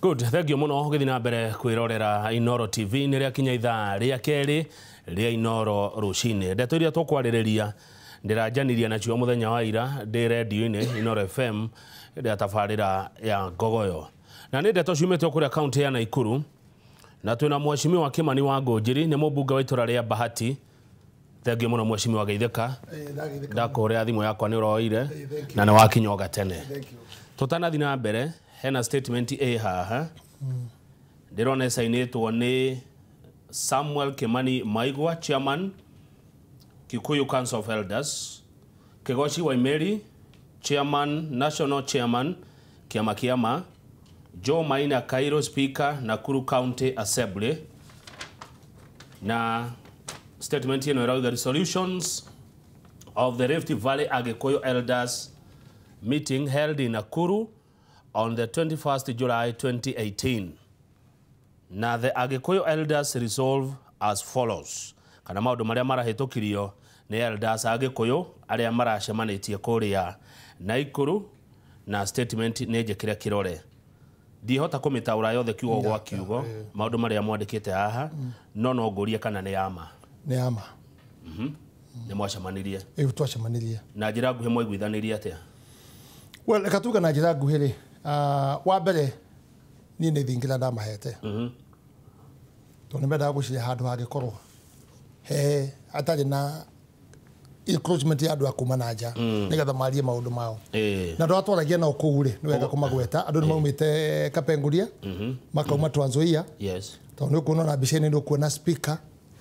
Good, thank you muno gũthiĩ na mbere kwĩrorera Inooro TV. Nĩ rĩakinya ithaa rĩa kerĩ rĩa Inooro rũcinĩ. Ndeto iria tũkwarĩrĩria ndĩranjanirie nacio mũthenya wa ira ndĩ redio-inĩ Inooro FM rĩa tabarĩra ya Ngogoyo, na nĩ ndeto ciumĩte kũrĩa kaunti ya Naikuru, na twĩna Mheshimiwa Kimani wa Ngũnjiri, nĩ mũmbunge wa itũra rĩa Bahati. Thank you mũno, Mheshimiwa Geithĩka. Ndakũhũrĩra thimũ yakwa nĩ ũroire na nĩ wakinya o gatene. Tũtanathiĩ na mbere, hena statement ĩ haha ndĩrona ĩcainĩtwo nĩ Samuel Kimani Maigua, chairman, Kikuyu Council of Elders, Kigochi Waimeri, chairman, national chairman, Kiama Kiama, Joe Maina Cairo, speaker, Nakuru County Assembly. Na statement ĩno ĩrauga, "Resolutions of the Rift Valley Agikuyu Elders meeting held in Nakuru on the 21st July 2018." Na the Agikuyu elders resolve as follows, kana maũndũ marĩa marahĩtũkirio nĩ elders Agikuyu arĩa maracemanĩtie kũrĩa Naikuru. Na statement nĩ njĩkĩre kĩrore, ndihota kũmĩtaũra yothe kiugo gwa kiugo maũndũ marĩa mwandĩkĩte haha, no no ngũrie kana nĩ yama. Nĩ yama. Nĩ mwacemanirie? Ĩu twacemanirie. Na njĩra nguhĩ mwaiguithanirie atĩa? Well, reka tuge na njĩra nguhĩ rĩ, wa mbere niĩ nĩ thingira ndamahete, tondũ nĩ mendaga gwĩciria handũ hangĩkorwo he hatarĩ na encroachment ya andũ a kuma na nja, nĩgetha marie maũndũ mao. Na andũ arĩa twaragia nao kũu rĩ, nĩ wega kũmagweta, andũ nĩ maumĩte Kapenguria, makauma Trans Nzoia, tondũ nĩ ũkuona na mbica-inĩ, nĩ ũkuona speaker,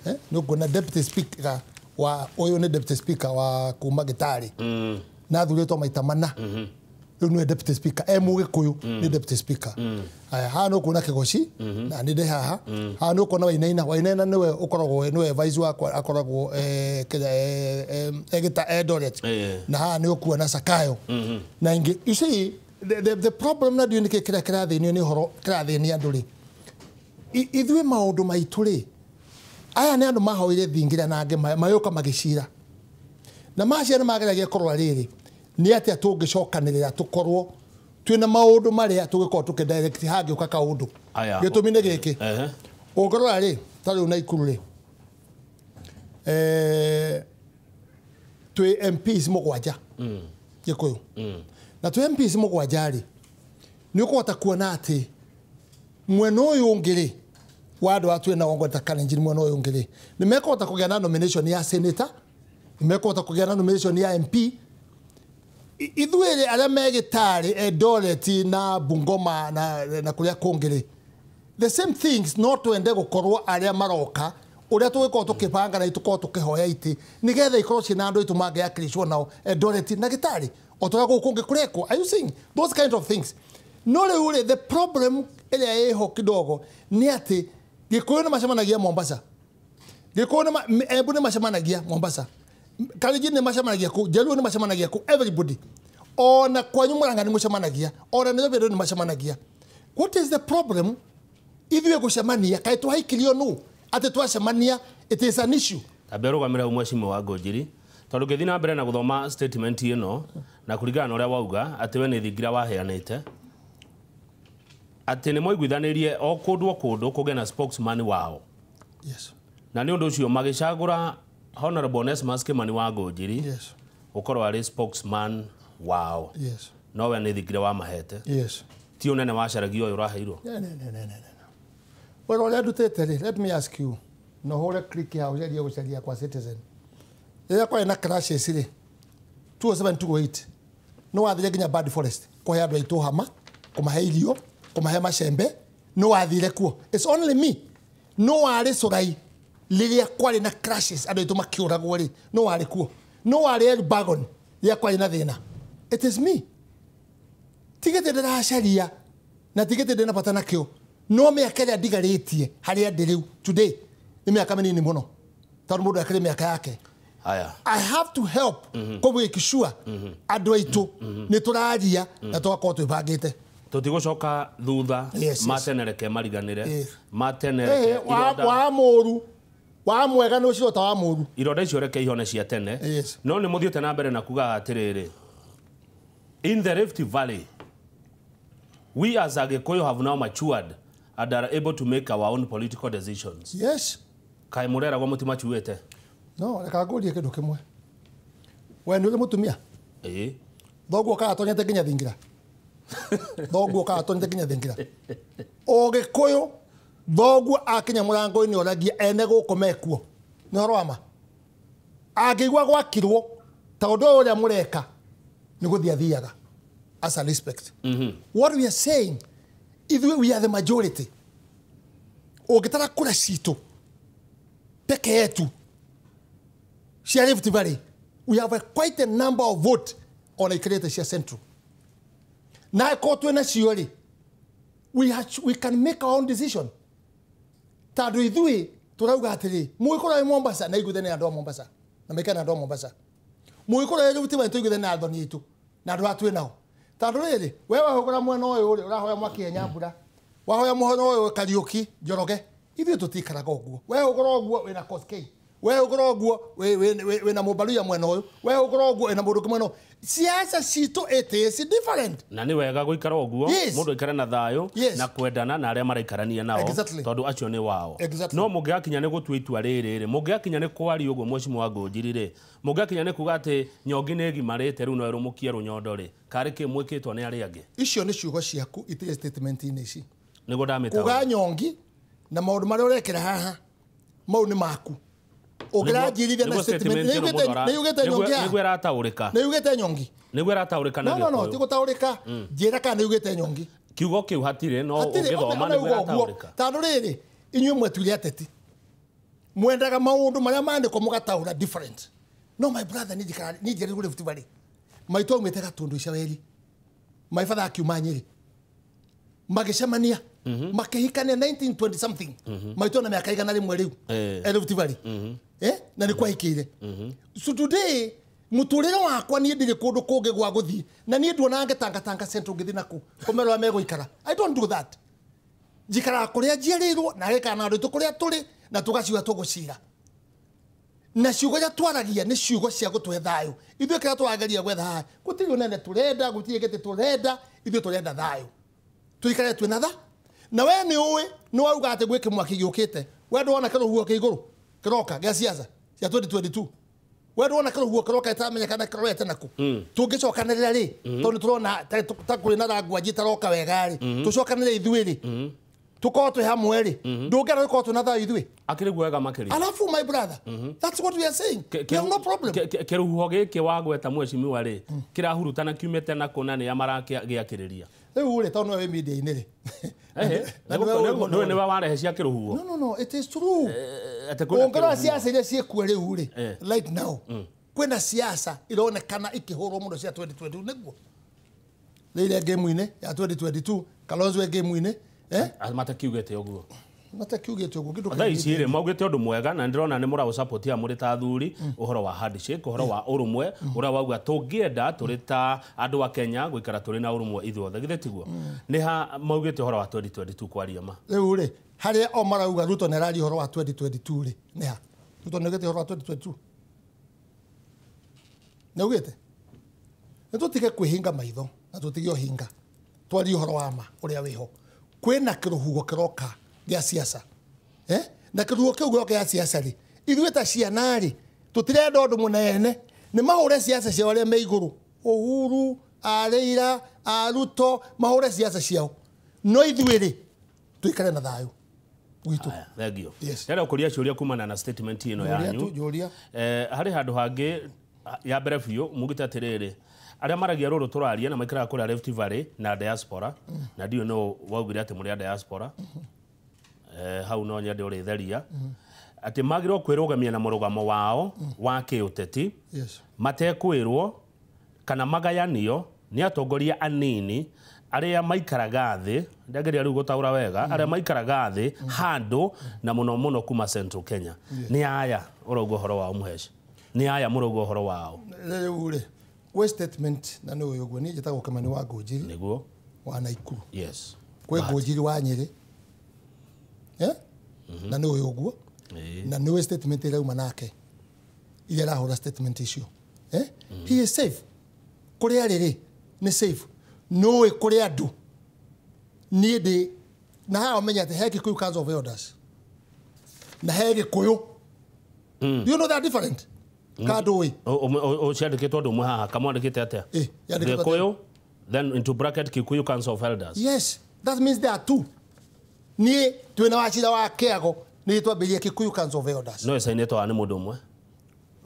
nĩ ũkuona deputy speaker wa ũyũ, nĩ deputy speaker wa kuma Gĩtarĩ, na athurĩtwo maita mana, rĩu nĩwe deputy speaker, e Mũgĩkũyũ, nĩ deputy speaker. Aya, haha nĩ ũkuona Kĩgoci, na nĩ ndĩ haha. Haha nĩ ũkuona Wainaina. Wainaina nĩwe ũkoragwo nĩwe vice wakwa, akoragwo kĩrĩa, Gĩta Eldoret. Na haha nĩ ũkuona Sakayo na ingĩ. You see, the problem, na ndiũĩ nĩkĩ kĩrĩa kĩrathĩnio nĩ ũhoro kĩrathĩnia andũ rĩ, ithuĩ maũndũ maitũ rĩ, aya nĩ andũ mahoire thingira na angĩ magĩũka magĩcira na macia nĩ mageragia kũrora rĩrĩ, nĩ atĩa tũngĩcokanĩrĩra tũkorwo twĩna maũndũ marĩa tũngĩkorwo tũkĩdirect hangĩũka kaũndũ. Aya. Gĩtũmi nĩ gĩkĩ, ũngĩrora rĩ, ta rĩu Naikuru rĩ, twĩ MPs 7 Gĩkũyũ, na twĩ MPs 7 rĩ, nĩ ũkũhota kuona atĩ mwena ũyũ ũngĩ rĩ, wa andũ a twĩ nao ngweta Kalenjin, mwena ũyũ ũngĩ rĩ, nĩ mekũhota kũgĩa na nomination ya senator, nĩ mekũhota kũgĩa na nomination ya MP. Ithuĩ rĩ, arĩa me Gĩtarĩ, Eldoret na Bungoma na kũrĩa kũngĩ rĩ, the same things, no twende gũkorwo arĩa maroka ũrĩa tũgĩkorwo tũkĩbanga na tũkorwo tũkĩhoya itĩ nĩgetha ikorwo ciĩna andũ aitũ mangĩakiricwo nao Eldoret na Gĩtarĩ, o ta ũrĩa gũkũ kũngĩ kũrekwo. Are you seeing those kind of things? No rĩu rĩ, the problem ĩrĩa ĩho kidogo nĩ atĩ Gĩkũyũ nĩ macemanagia Mombasa, Gĩkũyũ Embu nĩ macemanagia Mombasa, Kalenjin nĩ macemanagia kũu, Jaluo nĩ macemanagia kũu, everybody, ona kwanyu Murang'a nĩ mũcemanagia, ona Nairobi andũ nĩ macemanagia. What is the problem ithuĩ gũcemania? Kaĩ twahaikirio nũ atĩ twacemania it is an issue? Tambe ũrũgamĩre hau, Mheshimiwa wa Ngũnjiri, tondũ ngĩthiĩ na mbere na gũthoma statement ĩno na kũringana na ũrĩa wauga atĩ we nĩ thingira waheanĩte, atĩ nĩ mwaiguithanĩrie o kũndũ o kũndũ kũgĩe na spokesman wao, na nĩ ũndũ ũcio magĩcagũra Honorable Onesmus Kimani wa Ngũnjiri gũkorwo arĩ spokesman wao. No we nĩ thingira wamahete? Ti ũnene wacaragia ũyũ ũraheirwo? Ne, ne, ne, ne, ne, ne. Well, ũrĩa ndutĩte rĩ, let me ask you, no hũre click hau ũgerie gũcaria kwa Citizen rĩrĩa kwarĩ na clashes rĩ, 2007 2008, nĩ wathire nginya Bad Forest kũhe andũ aitũ hama, kũmahe irio, kũmahe macembe? Nĩ wathire kuo? It's only me. No warĩ Curai rĩrĩa kwarĩ na clashes, andũ aitũ makĩũragwo rĩ? No warĩ kuo? No warĩ Elbagon rĩrĩa kwarĩ na thĩna? It is me. Tigĩte ndĩracaria na tigĩte ndĩna bata nakĩo, no mĩaka ĩrĩa ndigarĩtie harĩa ndĩ rĩu today nĩ mĩaka mĩnini mũno, tondũ mũndũ akĩrĩ mĩaka yake. Haya. I have to help kũ make sure andũ aitũ nĩ tũraria na tũgakorwo twĩbangĩte. Tũtigũcoka thutha. Matene reke mariganĩre. Matene reke wa mũru wa mwega nĩ ũcio ta wa mũru. Ironda icio reke ihone cia tene. No nĩ mũthiĩte na mbere na kuga atĩrĩrĩ, "In the Rift Valley We as Agikuyu have now matured and are able to make our own political decisions. Yes. Kaĩ mũreragwo mũtimacuĩte? No, reka ngũrie kĩndũ kĩmwe. We nĩ ũrĩ mũtumia? Ĩĩ. Thoguo kaatonyete nginya thingira. Thoguo kaatonyete nginya thingira. Ũgĩkũyũ thoguo akinya mũrango-inĩ oragia ene gũkũ mekuo. Nĩ ũhoro wa ma. Angĩigua gwakirwo ta ũndũ ũyũ ũrĩa mũreka nĩ gũthiĩ athiaga. As a respect. What we are saying, ithuĩ we are the majority. Ũngĩtara kura citũ peke yetu cia Rift Valley, we have quite a number of vote on ikirĩte cia Central. Na ko twĩ nacio rĩ, we can make our own decision. Tondũ ithuĩ tũrauga atĩrĩ, mũgĩkorwo wĩ Mombasa na iguithanie na andũ a Mombasa na maikare na andũ a Mombasa. Mũgĩkorwo wĩ Rift Valley tũiguithanie na athoni aitũ na andũ arĩa twĩ nao. Tondũ rĩrĩ, we wahũgũra mwena ũyũ rĩ, ũrahoya Mwaki e Nyambura, wahoya mwena ũyũ Kariũki Njoroge, ithuĩ tũtikaraga ũguo. We hũgũra ũguo wĩna Koskei, we hũgũra ũguo wĩna Mũmbaruya mwena ũyũ, we hũgũra ũguo wĩna mũndũ ũngĩ mwena ũyũ. Siasa citũ it is different. Na nĩ wega gũikara ũguo, mũndũ aikare na thayũ na kwendana na arĩa maraikarania nao, tondũ acio nĩ wao. No mũngĩgakinya nĩ gũtua itua rĩrĩ rĩ, mũngĩgakinya nĩ kwaria ũguo Mheshimiwa Ngũnjiri rĩ, mũngĩgakinya nĩ kuga atĩ nyongi nĩ ĩgimarĩte rĩu no ĩrũmũkie rũnyondo rĩ, karĩ kĩ mwĩkĩtwo nĩ arĩa angĩ? Icio nĩ ciugo ciaku itirĩ statement-inĩ ici. Nĩguo ndamĩtaũra. Kuga nyongi na maũndũ marĩa ũrekĩra haha mau nĩ maku. Ũngĩranjirithia na statement nĩ yugĩte nyongi haha. Nĩguo ĩrataũrĩka. Nĩ yugĩte nyongi. Nĩguo ĩrataũrĩka na Gĩkũyũ. No, ti gũtaũrĩka. Njĩra kana nĩ yugĩte nyongi. Kiugo kĩu hatirĩ no ũngĩthoma nĩguo ĩrataũrĩka. Tondũ rĩrĩ, inyuĩ mwetuire ateti. Mwendaga maũndũ marĩa maandĩkwo mũgataũra different. No my brother niĩ njikarĩirwo Rift Valley. Maitũ aumĩte Gatundu Icaweri. My father akiuma Nyĩrĩ. Magĩcemania makĩhikania 1920 something. Maitũ na mĩaka 100 rĩu. Rift Valley. Na nĩ kwahikĩire. So today mũtũrĩre wakwa niĩ ndirĩ kũndũ kũngĩ gwa gũthiĩ na niĩ nduonaga ngĩtangatanga Central ngĩthiĩ naku kũmera ũrĩa megũikara. I don't do that. Njikaraga kũrĩa njiarĩirwo na ngĩikara na andũ aitũ kũrĩa tũrĩ na tũgaciuga tũgũcira. Na ciugo iria twaragia nĩ ciugo cia gũtũhe thayũ. Ithuĩ kĩrĩa tũrageria gwetha haha, gũtirĩ ũnene tũrenda, gũtirĩ gĩtĩ tũrenda, ithuĩ tũrenda thayũ. Tũikare twĩ na tha. Na we nĩ ũĩ, nĩ wauga atĩ gwĩ kĩmwaki gĩũkĩte. We ndwona kĩrũhuho kĩ igũrũ kĩroka gĩa siasa cia 2022. We ndwona kĩrũhuho kĩroka ĩtaramenyekana kĩrorete nakũ. Tũngĩcokanĩrĩra rĩ, tondũ nĩ tũrona ta kũrĩ na language ĩtaroka wega rĩ, tũcokanĩrĩre ithuĩ rĩ, tũkorwo twĩ hamwe rĩ, ndũngĩenda gũkorwo twĩ na thayũ ithuĩ. Akĩrĩ guoya makĩria. Alafu my brother, that's what we are saying. We have no problem. Kĩrũhuho gĩkĩ wagweta mheshimiwa rĩ, kĩrahurutana kiumĩte nakũ na nĩa marakĩakĩrĩria? Rĩu rĩ, tondũ nĩwe wĩ media-inĩ rĩ. Nĩwe warehe cia kĩrũhuho. No, it is true. Ũngĩrora siasa iria ciĩkuo rĩu rĩ, right now, kwĩna siasa ironekana ikĩhũrwo mũno cia 2022 nĩguo. Rĩrĩa game-inĩ ya 2022, Kalonzo e game-inĩ, Matakiugĩte ũguo. Matakiugĩte ũguo kĩndũ thaa ici rĩ maugĩte ũndũ mwega na ndĩrona nĩ mũraũsupport mũrĩ ta athuri ũhoro wa handshake, ũhoro wa ũrũmwe ũrĩa wauga tũngĩenda tũrĩ ta andũ a Kenya gũikara tũrĩ na ũrũmwe ithuothe, githĩ tiguo? Nĩ ha maugĩte ũhoro wa 2022 kwaria ma. Rĩu rĩ, harĩa o marauga Ruto nĩ araria ũhoro wa 2022 rĩ, nĩ ha? Ruto nĩ augĩte ũhoro wa 2022? Nĩ augĩte? Nĩ tũtige kwĩhinga maitho na tũtige ũhinga. Twarie ũhoro wa ma ũrĩa wĩho. Kwĩna kĩrũhuho kĩroka gĩa siasa. Na kĩrũhuho kĩu gĩoka gĩa siasa rĩ, ithuĩ ta ciana rĩ, tũtirenda ũndũ mũnene. Nĩ mahũre siasa ciao arĩa me igũrũ. Uhuru, a Raila, a Ruto, mahũre siasa ciao. No ithuĩ rĩ, tũikare na thayũ witũ. Thank you. Ndĩrenda kũria ciũria kumana na statement ĩno yanyu. Harĩ handũ hangĩ ya mbere biũ mugĩte atĩrĩrĩ, arĩa maragia rũrũ tũraria na maikaraga kũrĩa Rift Valley na diaspora, na ndiũĩ nũ waugire atĩ mũrĩ a diaspora, hau no nyende ũrĩtheria, atĩ magĩrĩirwo kwĩrũgamia na mũrũgamo wao wa kĩũteti, matekwĩrwo kana magayanio nĩ atongoria anini arĩa maikaraga thĩ, ndageria rĩu gũtaũra wega, arĩa maikaraga thĩ handũ na mũno mũno kuma Central Kenya. Nĩ aya ũrauga ũhoro wao Mũheci? Nĩ aya mũrauga ũhoro wao? Rĩu rĩ, gwĩ statement na nĩ ũyũ ũguo, niĩ njĩtagwo Kimani wa Ngũnjiri. Nĩguo. Wa Naikuru. Yes. Kwĩ Ngũnjiri wa Nyĩrĩ. Na nĩ ũyũ ũguo. Na nĩ ũĩ statement ĩrauma nake. Iria arahũra statement icio. He is safe. Kũrĩa arĩ rĩ, nĩ safe. Nũĩ kũrĩ andũ Niĩ ndĩ na haha ũmenye atĩ he Kikuyu Council of Elders na he Gĩkũyũ. Do you know they are different? Kandũĩ. Ciandĩkĩtwo ũndũ ũmwe haha kamwandĩkĩte atĩa? Yandĩkĩtwo atĩa? Gĩkũyũ then into bracket Kikuyu Council of Elders. Yes, that means there are two. Niĩ twĩna Wachira wa Kĩago nĩ twambĩrĩria Kikuyu Council of Elders. No ĩcainĩtwo haha nĩ mũndũ ũmwe.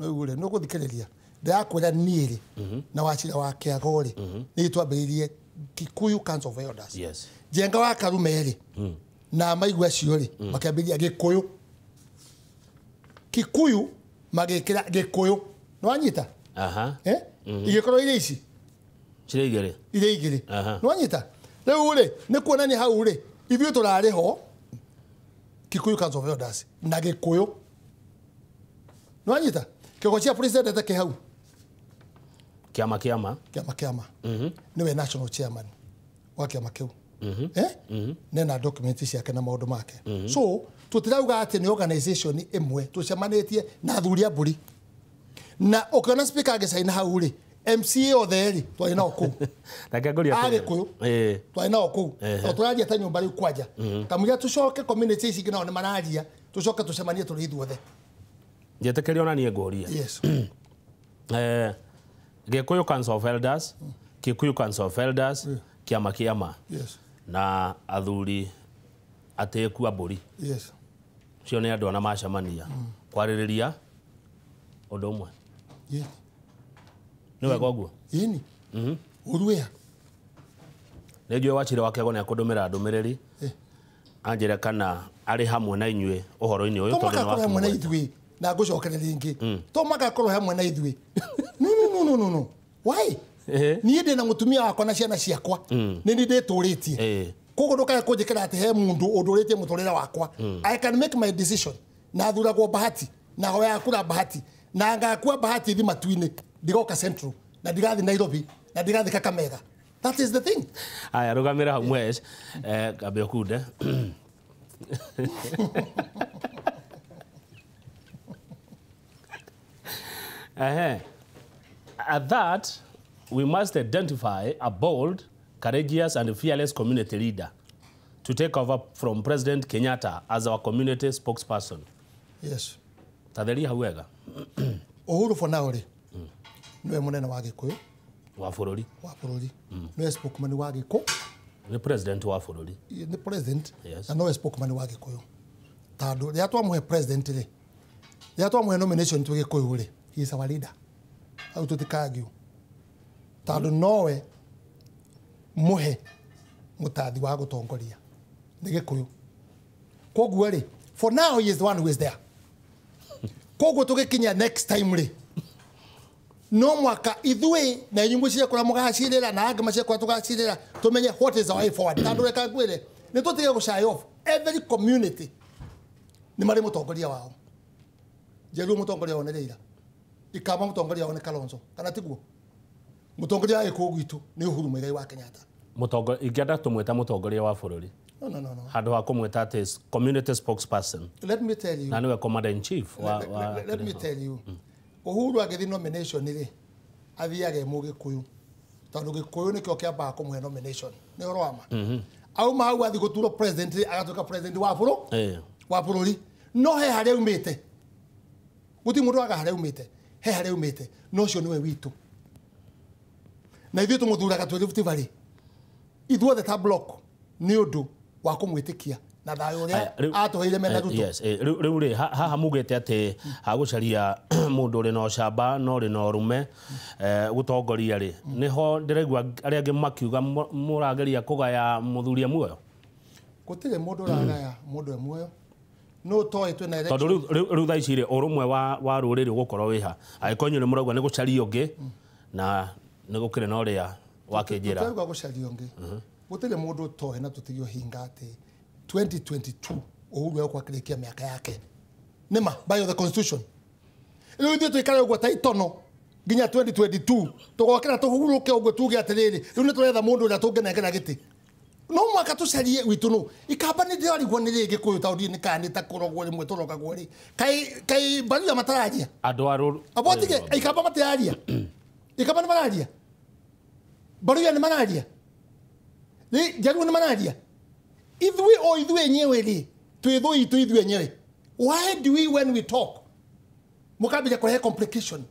Rĩu rĩ, nĩũgũthikĩrĩria ndĩrakwĩra niĩ rĩ na Wachira wa Kĩago rĩ nĩ twambĩrĩirie Kikuyu Council of Elders. Yes. Njenga wa Karume rĩ na maigua acio rĩ makĩambĩrĩria Gĩkũyũ. Kikuyu magĩkĩra Gĩkũyũ. Nĩwanyita? Aha. Igĩkorwo irĩ ici Cirĩ igĩrĩ. Irĩ igĩrĩ. Aha. Nĩwanyita? Rĩu rĩ nĩ kuonania hau rĩ ithuĩ tũrarĩ ho Kikuyu Council of Elders na Gĩkũyũ. Nĩwanyita? Kĩongo cia president kĩ hau. Kĩama kĩama. Kĩama kĩama. Nĩwe national chairman wa kĩama kĩu. Nena document ciake na maũndũ make. So tũtirauga atĩ nĩ organization ĩmwe tũcemanĩtie na athuri a mbũri. Na ũkĩona speaker agĩcaina hau rĩ MCA othe rĩ twarĩ nao kũu. Reke ngũrie A atĩrĩrĩ. Gĩkũyũ. Ĩĩ. Twarĩ nao kũu. Ehe. To tũraria ta nyũmba rĩu kwanja. Kamũira tũcoke community ici ingĩ nao nĩ mararia tũcoke tũcemanie tũrĩ ithuothe. Njĩtĩkĩria ona niĩ ngũrie. Yes. Gĩkũyũ Council of Elders, Kikuyu Council of Elders, kĩama kĩama. Yes. Na athuri atĩĩku a mbũri. Yes. Cio nĩ andũ ana macemania kwarĩrĩria ũndũ ũmwe. Yeah. Nĩ wega ũguo? Ĩni. Ũru wĩa. Nĩ njũĩ Wachira wa Kĩago nĩ akũndũmĩra ndũmĩrĩri anjĩre kana arĩ hamwe na inyuĩ ũhoro-inĩ ũyũ To tondũ nĩ mũhaka akorwo hamwe na wakĩmũgweta. ithuĩ na ngũcokere rĩngĩ. To mũhaka akorwo hamwe na ithuĩ. No no no no no no. Why? Niĩ ndĩ na mũtumia wakwa na ciana ciakwa. Nĩ niĩ ndĩtũrĩtie. Koguo ndũkae kũnjĩkĩra atĩ he mũndũ ũndũrĩtie mũtũrĩre wakwa. I can make my decision. Na thuragwo Bahati na hoyaga kura Bahati na ngakua Bahati thi matu-inĩ ndigoka Central na ndigathi Nairobi na ndigathi Kakamega. That is the thing. Aya rũgamĩra hau Mwesh, kambe ũkunde. Ehe. At that, we must identify a bold, courageous and fearless community leader to take over from President Kenyatta as our community spokesperson. Yes. Tatheria hau wega. Uhuru for now rĩ nĩwe mũnene wa Gĩkũyũ. Wa bũrũri. Wa bũrũri. Nĩwe spokesman wa Gĩkũyũ. Nĩ president wa bũrũri. Nĩ president. Yes. Na nowe spokesman wa Gĩkũyũ. Tondũ rĩrĩa twamũhe president rĩ, rĩrĩa twamũhe nomination twĩ Gĩkũyũ rĩ, he is our leader. Hau tũtikagio. Tondũ nowe mũhe mũtathi wa gũtongoria. Nĩ Gĩkũyũ. Koguo rĩ, for now he is the one who is there. Koguo tũgĩkinya next time rĩ, no mwaka ithuĩ na inyuĩ mũcire kũrĩa mũgacirĩra na angĩ macire kũrĩa tũgacirĩra tũmenye what is our way forward. Tondũ reka ngwĩre nĩ tũtige gũ shy off. Every community nĩ marĩ mũtongoria wao. Njeruo mũtongoria wao nĩ Raila. Ikamba mũtongoria wao nĩ Kalonzo. Kana tiguo? Mũtongoria wa Gĩkũyũ gwitũ nĩ Uhuru Muigai wa Kenyatta. Ingĩenda tũmwĩta mũtongoria wa bũrũri. No, no, no, no. Handũ ha kũmwĩta atĩ community spokesperson. Let me tell you. Na nĩwe commander in chief wa, Let me tell you. Uhuru agĩthiĩ nomination rĩ, athiaga e Mũgĩkũyũ. Tondũ Gĩkũyũ nĩkĩo kĩambaga kũmũhe nomination. Nĩ ũhoro wa ma. Auma hau athiĩ gũturwo president rĩ, agatuĩka president wa bũrũri. Wa bũrũri. No he harĩa aumĩte. Gũtirĩ mũndũ waga harĩa aumĩte. He harĩa aumĩte. No ũcio nĩwe witũ. Na ithuĩ tũmũthuraga twĩ Rift Valley. Ithuothe ta block nĩ ũndũ wa kũmwĩtĩkia na thayũ ũrĩa atũheire mena Ruto. Yes, rĩu rĩ haha mugĩte atĩ hagũcaria mũndũ ũrĩ na ũcamba na ũrĩ na ũrũme gũtongoria rĩ, nĩho ndĩraigua arĩa angĩ makiuga mũrageria kũgaya mũthuri e muoyo. Gũtirĩ mũndũ ũragaya mũndũ e muoyo. No toĩ twĩna election. Tondũ rĩu thaa ici rĩ ũrũmwe wa rũrĩrĩ ũgũkorwo wĩha. Angĩkorwo inyuĩ nĩ mũrauga nĩ gũcaria ũngĩ na nĩ gũkĩrĩ na ũrĩa wakĩnjĩra. Tũtirauga gũcaria ũngĩ. Gũtirĩ mũndũ ũtoĩ na tũtige ũhinga atĩ 2022 Uhuru egũkorwo akĩrĩkia mĩaka yake. Nĩma by the constitution. Rĩu ithuĩ tũikare ũguo ta itono nginya 2022 tũgokĩra tũhurũke ũguo tuge atĩrĩrĩ rĩu nĩ tũretha mũndũ ũrĩa tũngĩnengera gĩtĩ. No mwaka tũcarie witũ nũ. Ikamba nĩ ndĩrarigwo nĩ rĩngĩ Gĩkũyũ tondũ nĩ kana nĩ ta kũrogwo rĩmwe tũrogagwo rĩ. Kaĩ Mbaruya matararia. Andũ a rũrũ. Abo tige Ikamba matiraria. Ikamba nĩ mararia. Mbaruya nĩ mararia. Nĩ Njaruo nĩ mararia. Ithuĩ o ithuĩ enyewe rĩ, twĩ thũ itũ ithuĩ enyewe. Why do we when we talk mũkambĩrĩria kũrehe complication?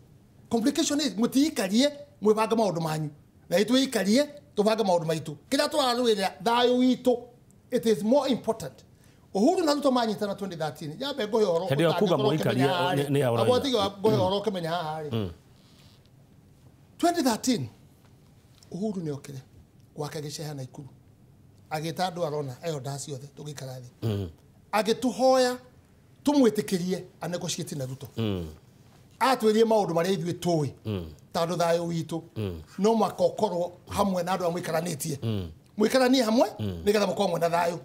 Complication is mũtiikarie mwĩbange maũndũ manyu na itwĩikarie tũbange maũndũ maitũ. Kĩrĩa tũrarũĩrĩra thayũ witũ, it is more important. Uhuru na Ruto manyitana 2013 yambe ngũhe ũhoro. Hĩndĩ ĩyo kuga mũikarie nĩ ya ũrauga. Atiga ngũhe ũhoro ũkĩmenya haha rĩ. 2013 Uhuru nĩ okire gwake gĩceha Naikuru, agĩta andũ arona elders ciothe tũgĩikara thĩ, agĩtũhoya tũmwĩtĩkĩrie a negotiate na Ruto. Atwĩrie maũndũ marĩa ithuĩ tũĩ, tondũ thayũ witũ no mũhaka ũkorwo hamwe na andũ arĩa mũikaranĩtie, mũikaranie hamwe nĩgetha mũkorwo mwĩna thayũ.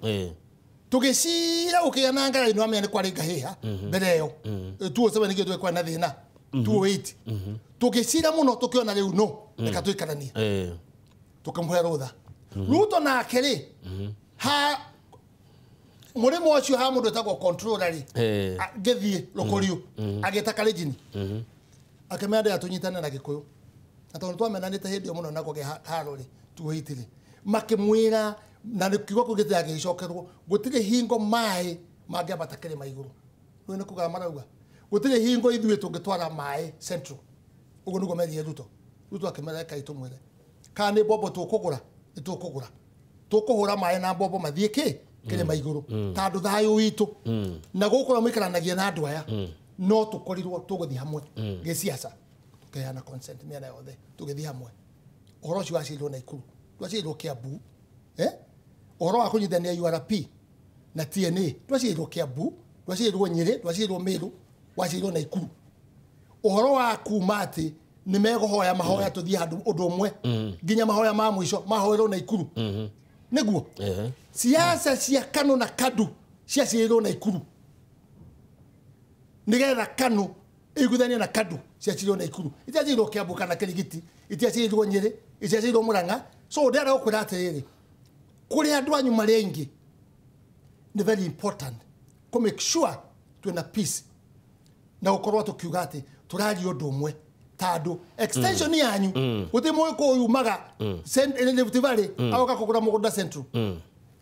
Tũgĩcira gũkĩgĩa na ngarari, nĩ wamenya nĩ kwarĩ ngahĩha mbere ĩyo 2007 nĩkĩo tũgĩkorwo na thĩna 2008. Tũgĩcira mũno tũkĩona rĩu no reka tũikaranie, tũkĩmũhe rũtha. Ruto nake rĩ, ha mũrĩmo ũcio ha mũndũ wĩtagwo controller rĩ, ngĩthiĩ Rũkũriũ agĩta Kalenjin, akĩmera ndĩra tũnyitane na Gĩkũyũ, na tondũ twamenanĩte hĩndĩ ĩyo mũno na kũgĩa haro rĩ 2008 rĩ, makĩmwĩra na kiugo kĩu gĩtiragĩcokerwo, gũtirĩ hingo maĩ mangĩambata kĩrĩma igũrũ. Rĩu nĩ kuga marauga gũtirĩ hingo ithuĩ tũngĩtwara maĩ central. Ũguo nĩguo merire Ruto. Ruto akĩmera rekai tũmwĩre kana nĩ mbombo tũkũgũra, nĩ tũkũgũra, tũkũhũra maĩ na mbombo mathiĩ kĩ kĩrĩma igũrũ, tondũ thayũ witũ na gũkũ ũrĩa mũikaranagia na andũ aya no tũkorirwo tũgũthiĩ hamwe gĩciaca. Tũkĩheana consent mĩena yothe tũgĩthiĩ hamwe. Ũhoro ũcio wacirirwo Naikuru, ndwacirirwo Kiambu. Ũhoro wa kũnyitithania URP na TNA ndwacirirwo Kiambu, ndwacirirwo Nyĩrĩ, ndwacirirwo Meru, wacirirwo Naikuru. Ũhoro wa kuma atĩ nĩ megũhoya mahoya tũthiĩ handũ ũndũ ũmwe nginya mahoya ma mũico mahoerwo Naikuru. Nĩguo siasa cia KANU na KADU ciacirirwo Naikuru, nĩgetha KANU ĩiguithanie na KADU ciacirirwo Naikuru. Itiacirirwo Kiambu kana Kĩrigiti, itiacirirwo Nyĩrĩ, itiacirirwo Murang'a. So ndĩrenda gũkwĩra atĩrĩrĩ, kũrĩ andũ anyu marĩ aingĩ nĩ very important kũ make sure twĩna peace na gũkorwo tũkiuga atĩ tũraria ũndũ ũmwe, tondũ extension yanyu gũtirĩ mũgĩkũyũ umaga Rift Valley agoka kũgũra mũgũnda Central.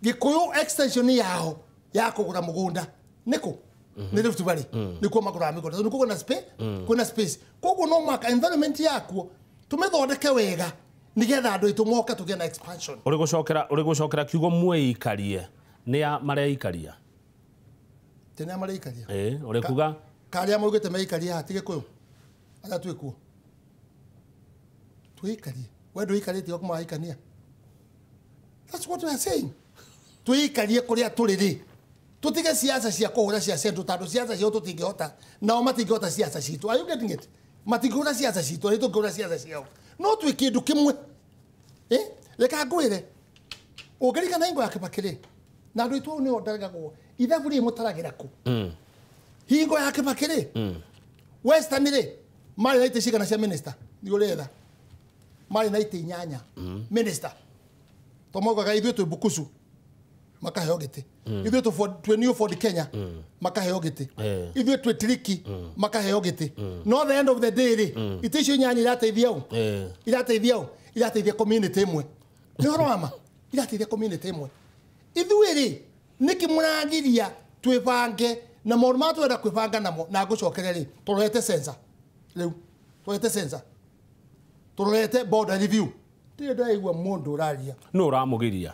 Gĩkũyũ extension yao ya kũgũra mũgũnda nĩkũ? Nĩ Rift Valley, nĩkuo magũraga mĩgũnda, tondũ nĩkuo kwĩna space, kwĩna space. Koguo no mũhaka environment yakuo tũmĩthondeke wega nĩgetha andũ aitũ moke tũgĩe na expansion. Ũrĩ gũcokera kiugo mwĩikarie, nĩ a mareikaria? Tene a mareikaria. Ũrĩ kuga karĩa maugĩte meikarie haha ti Gĩkũyũ arĩa twĩ kuo twĩikarie. We ndũikarĩtie gwaku maraikania. That's what we are saying. Twĩikarie kũrĩa tũrĩ rĩ, tũtige siasa cia kũhũra cia Central, tondũ siasa ciao tũtingĩhota, nao matingĩhota siasa citũ. Are you getting it? Matingĩhũra siasa citũ, nĩ tũngĩhũra siasa ciao, no twĩ kĩndũ kĩmwe. Reka ngwĩre, ũngĩririkana hingo ya Kibaki rĩ, na andũ aitũ au nĩo ndarigagwo ithabu rĩ mũtaragĩra kũ. Hingo ya Kibaki rĩ, Western rĩ marĩ na itĩ cigana cia minister? Nĩ ũretha marĩ na itĩ 8 minister, to maugaga ithuĩ twĩ Bukusu makaheo gĩtĩ, ithuĩ twĩ New Ford Kenya makaheo gĩtĩ, ithuĩ twĩ Tiriki makaheo gĩtĩ. No the end of the day rĩ, itĩ icio 8 irateithia ũ? Irateithia ũ? Irateithia community ĩmwe. Nĩ ũhoro wa ma, irateithia community ĩmwe. Ithuĩ rĩ, nĩkĩ mũragiria twĩbange na maũndũ marĩa twenda kwĩbanga namo? Na ngũcokere rĩ, tũrorete census rĩu, tũrorete census, tũrorete border review. Ndirĩ ndĩraigua mũndũ ũraria. Nũ ũramũgiria?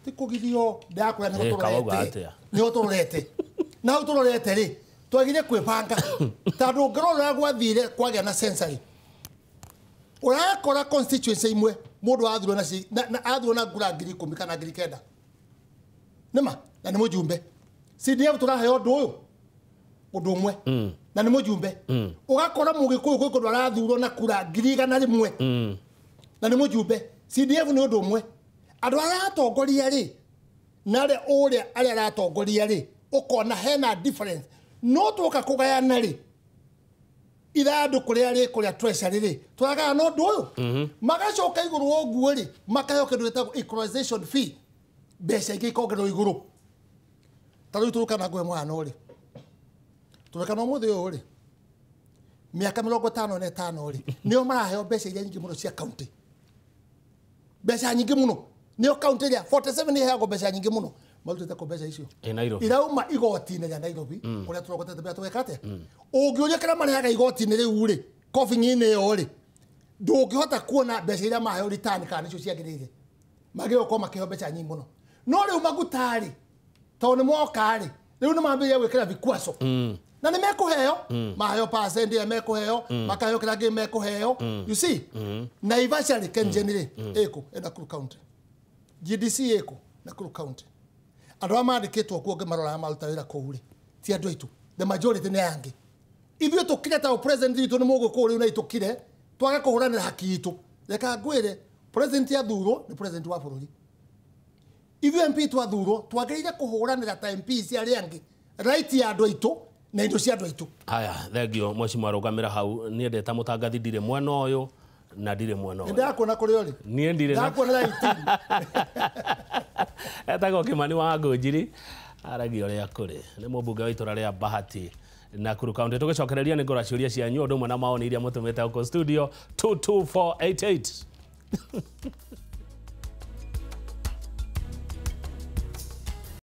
Ti kũgirio, ndĩrakwĩra nĩho Kawauga tũrorete. Atĩa? Nĩho tũrorete, na hau tũrorete rĩ, twagire kwĩbanga, tondũ ũngĩrora gwathire kwagĩa na census rĩ, ũrakora constituency imwe mũndũ athurwo na athurwo na ngura 10,000 kana 9,000, nĩma na nĩ mũjumbe. CDF tũraheo ũndũ ũyũ ũndũ ũmwe na nĩ mũjumbe. Ũgakora mũgĩkũyũ gwĩ kũndũ arathurwo na kura 100,000 na nĩ mũjumbe. CDF nĩ ũndũ ũmwe. Andũ arĩa aratongoria rĩ, na arĩa ũrĩa arĩa aratongoria rĩ, ũkona hena difference. No twoka kũgayana rĩ, ithandũkũ rĩrĩa rĩ kũrĩa treasury rĩ, tũragayana ũndũ ũyũ, magacoka igũrũ wa ũguo rĩ, makaheo kĩndũ gĩtagwo equalization fee, mbeca ingĩ ikongererwo igũrũ. Ta rĩu tũrũkana ngũhe mũhano rĩ, tũrũkana ũmũthĩ ũyũ rĩ, mĩaka 55 rĩ, nĩo maraheo mbeca iria nyingĩ mũno cia county, mbeca nyingĩ mũno nĩo county ĩrĩa 47 ĩheagwo mbeca nyingĩ mũno. Marutĩte kũ mbeca icio? Ĩ Nairobi. Irauma igoti-inĩ rĩa Nairobi kũrĩa tũrogotete mbia tũgeka atĩa. Ũngĩũria kĩrĩa marehaga igoti-inĩ rĩu rĩ, kobi-inĩ ĩyo rĩ, ndũngĩhota kuona mbeca iria maheo return kana nĩcio ciagĩrĩire. Magĩrĩirwo gũkorwo makĩheo mbeca nyingĩ mũno. No rĩu maguta rĩ, tondũ nĩ moka rĩ, rĩu nĩ mambĩrĩria gwĩkĩra vikwaso. Na nĩ mekũheo, maheo percent ĩrĩa mekũheo, makaheo kĩrĩa kĩngĩ mekũheo. You see? Naivasha rĩ, KenGen rĩ, ĩkũ? Ĩ Nakuru County. GDC ĩkũ? Nakuru County. Andũ arĩa mandĩkĩtwo kuo ngĩmarora maruta wĩra kũu rĩ, ti andũ aitũ. The majority nĩ angĩ. Ithuĩ tũkire ta president witũ nĩ mũgũkũyũ rĩu na itũkire, twage kũhũranĩra haki itũ. Reka ngwĩre, president athurwo nĩ president wa bũrũri. Ithuĩ MP twathurwo twagĩrĩire kũhũranĩra ta MP cia arĩa angĩ right ya andũ aitũ na indo cia andũ aitũ. Haya, thengio mheshimiwa, rũgamĩra hau. Niĩ ndĩ ta mũtangathi ndirĩ mwena ũyũ na ndirĩ mwena ũyũ. Nĩndakuona kũrĩa ũrĩ. Niĩ ndirĩ na Ndakuonera 18. Etagwo Kimani wa Ngũnjiri, aragia ũrĩa kũrĩ, nĩ mũmbunge wa itũra rĩa Bahati, Nakuru County. Tũgĩcokereria nĩ ngũra ciũria cianyu ũndũ ũmwe na maoni iria mũtũmĩte gũkũ studio 22488.